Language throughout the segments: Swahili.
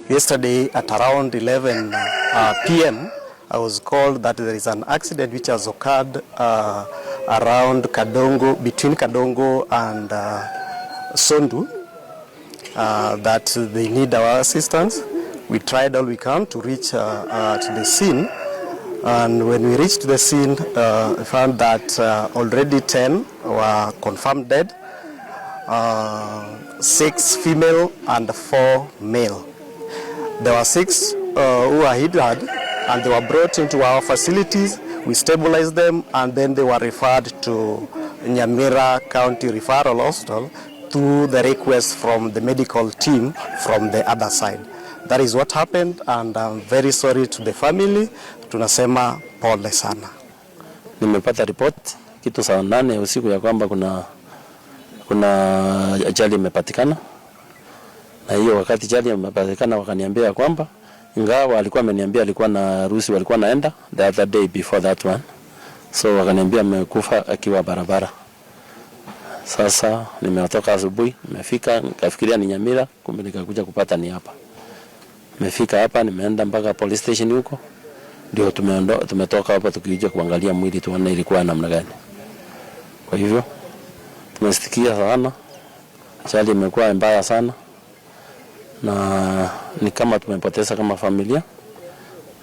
Yesterday at around 11 p.m., I was called that there is an accident which has occurred around Kadongo, between Kadongo and Sondu, that they need our assistance. We tried all we can to reach to the scene, and when we reached the scene, we found that already 10 were confirmed dead, 6 female and 4 male. There were 6 who were injured, and they were brought into our facilities. We stabilized them, and then they were referred to Nyamira County Referral Hospital through the request from the medical team from the other side. That is what happened, and I'm very sorry to the family. Tunasema pole sana. Nimepata report kitu saa 8 usiku ya kwamba kuna ajali imepatikana, na hiyo wakati ajali imepatikana wakaniambia ya kwamba, ingawa alikuwa ameniambia alikuwa na harusi walikuwa naenda the other day before that one, so wakaniambia amekufa akiwa barabara. Sasa nimetoka asubuhi, nimefika nikafikiria ni Nyamira, kumbe nikakuja kupata ni hapa. Nimefika hapa, nimeenda mpaka police station huko, ndio tumetoka hapa tukija kuangalia mwili tuone ilikuwa namna gani. Kwa hivyo tumesikia sana, ajali imekuwa mbaya sana, na ni kama tumepoteza kama familia,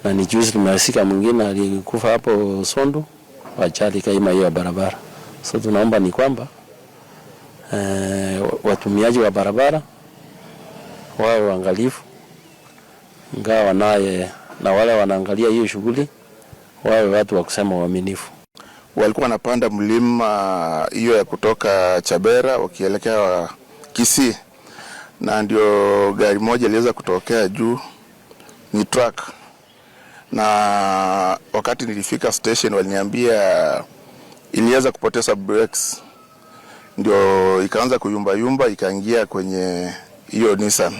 na ni juzi tumesikia mwingine alikufa hapo Sondu ajali kama hiyo ya barabara. So tunaomba ni kwamba watumiaji wa barabara wawe waangalifu, ingawa naye na wale wanaangalia hiyo shughuli wawe watu wa kusema uaminifu. Walikuwa wanapanda mlima hiyo ya kutoka Chabera wakielekea Kisii, na ndio gari moja iliweza kutokea juu, ni truck. Na wakati nilifika station waliniambia iliweza kupoteza brakes, ndio ikaanza kuyumba yumba, ikaingia kwenye hiyo Nissan,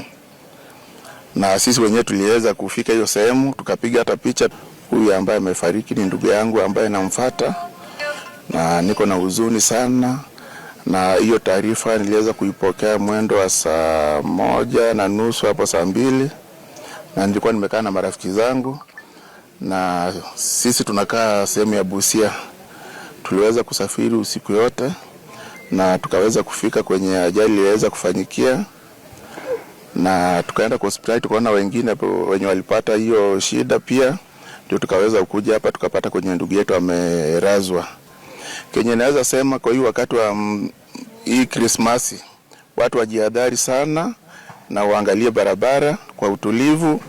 na sisi wenyewe tuliweza kufika hiyo sehemu tukapiga hata picha. Huyu ambaye amefariki ni ndugu yangu ambaye namfuata, na niko na huzuni sana, na hiyo taarifa niliweza kuipokea mwendo wa 1:30 hapo 2:00, na nilikuwa nimekaa na marafiki zangu, na sisi tunakaa sehemu ya Busia. Tuliweza kusafiri usiku yote na tukaweza kufika kwenye ajali iliweza kufanyikia, na tukaenda kwa hospitali tukaona wengine wenye walipata hiyo shida pia, ndio tukaweza kuja hapa tukapata kwenye ndugu yetu amelazwa. Kenye naweza sema kwa hiyo wakati wa hii Krismasi, watu wajihadhari sana na waangalie barabara kwa utulivu,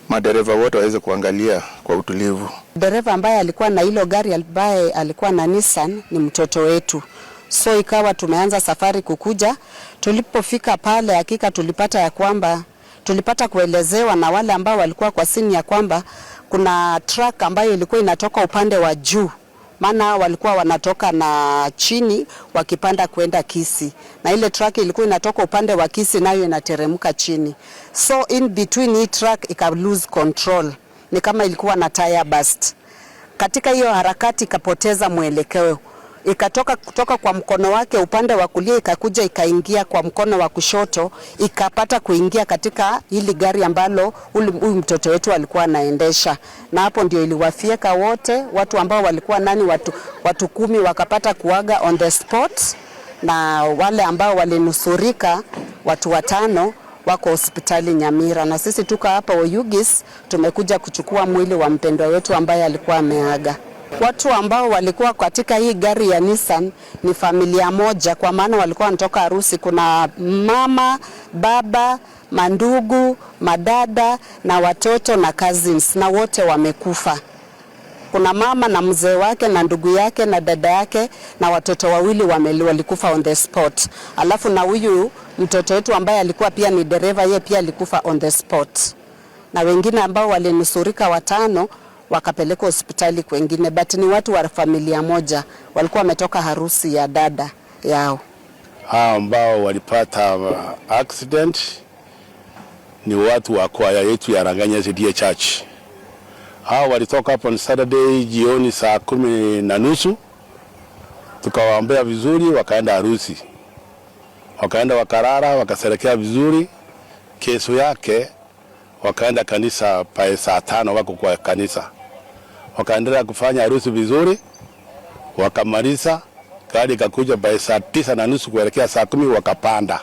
madereva wote waweze kuangalia kwa utulivu. Dereva ambaye alikuwa na hilo gari ambaye alikuwa na Nissan ni mtoto wetu. So ikawa tumeanza safari kukuja. Tulipofika pale, hakika tulipata ya kwamba tulipata kuelezewa na wale ambao walikuwa kwa scene ya kwamba kuna truck ambayo ilikuwa inatoka upande wa juu, maana walikuwa wanatoka na chini wakipanda kwenda Kisii, na ile truck ilikuwa inatoka upande wa Kisii nayo inateremka chini, so in between hii truck ika lose control, ni kama ilikuwa na tire burst. Katika hiyo harakati ikapoteza mwelekeo, ikatoka kutoka kwa mkono wake upande wa kulia ikakuja ikaingia kwa mkono wa kushoto, ikapata kuingia katika hili gari ambalo huyu mtoto wetu alikuwa anaendesha, na hapo ndio iliwafyeka wote watu ambao walikuwa nani, watu 10 wakapata kuaga on the spot, na wale ambao walinusurika watu 5 wako hospitali Nyamira, na sisi tuko hapa Oyugis tumekuja kuchukua mwili wa mpendwa wetu ambaye alikuwa ameaga. Watu ambao walikuwa katika hii gari ya Nissan ni familia moja, kwa maana walikuwa wanatoka harusi. Kuna mama, baba, mandugu, madada na watoto na cousins, na wote wamekufa. Kuna mama na mzee wake na ndugu yake na dada yake na watoto 2 walikufa on the spot. Alafu na huyu mtoto wetu ambaye alikuwa pia ni dereva, yeye pia alikufa on the spot, na wengine ambao walinusurika 5 wakapelekwa hospitali kwengine, but ni watu wa familia moja, walikuwa wametoka harusi ya dada yao. Hao ambao walipata accident ni watu wa kwaya yetu ya Ranganya SDA Church. Hao walitoka hapo on Saturday jioni 10:30, tukawaombea vizuri, wakaenda harusi, wakaenda wakarara, wakasherekea vizuri. Kesho yake Wakaenda kanisa pale saa 5, wako kwa kanisa, wakaendelea kufanya harusi vizuri, wakamaliza. Gari ikakuja by saa 9:30 kuelekea saa 10, wakapanda,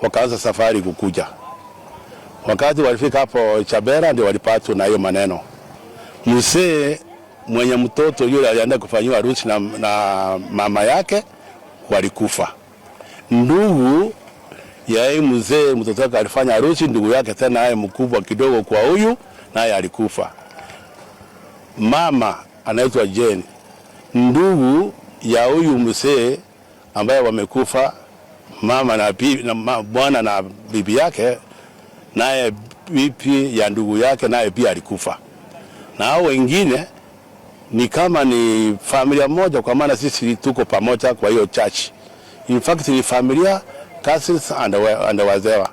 wakaanza safari kukuja. Wakati walifika hapo Chabera ndio walipatwa na hiyo maneno. Mzee mwenye mtoto yule alienda kufanyiwa harusi na mama yake walikufa. Ndugu ya yeye mzee, mtoto wake alifanya harusi, ndugu yake tena naye mkubwa kidogo kwa huyu naye alikufa. Mama anaitwa Jane, ndugu ya huyu mzee ambaye wamekufa, mama na, bibi, na bwana na bibi yake, naye bibi ya ndugu yake naye pia alikufa. Na hao wengine ni kama ni familia moja, kwa maana sisi tuko pamoja kwa hiyo church. In fact ni familia, cousins and whatever.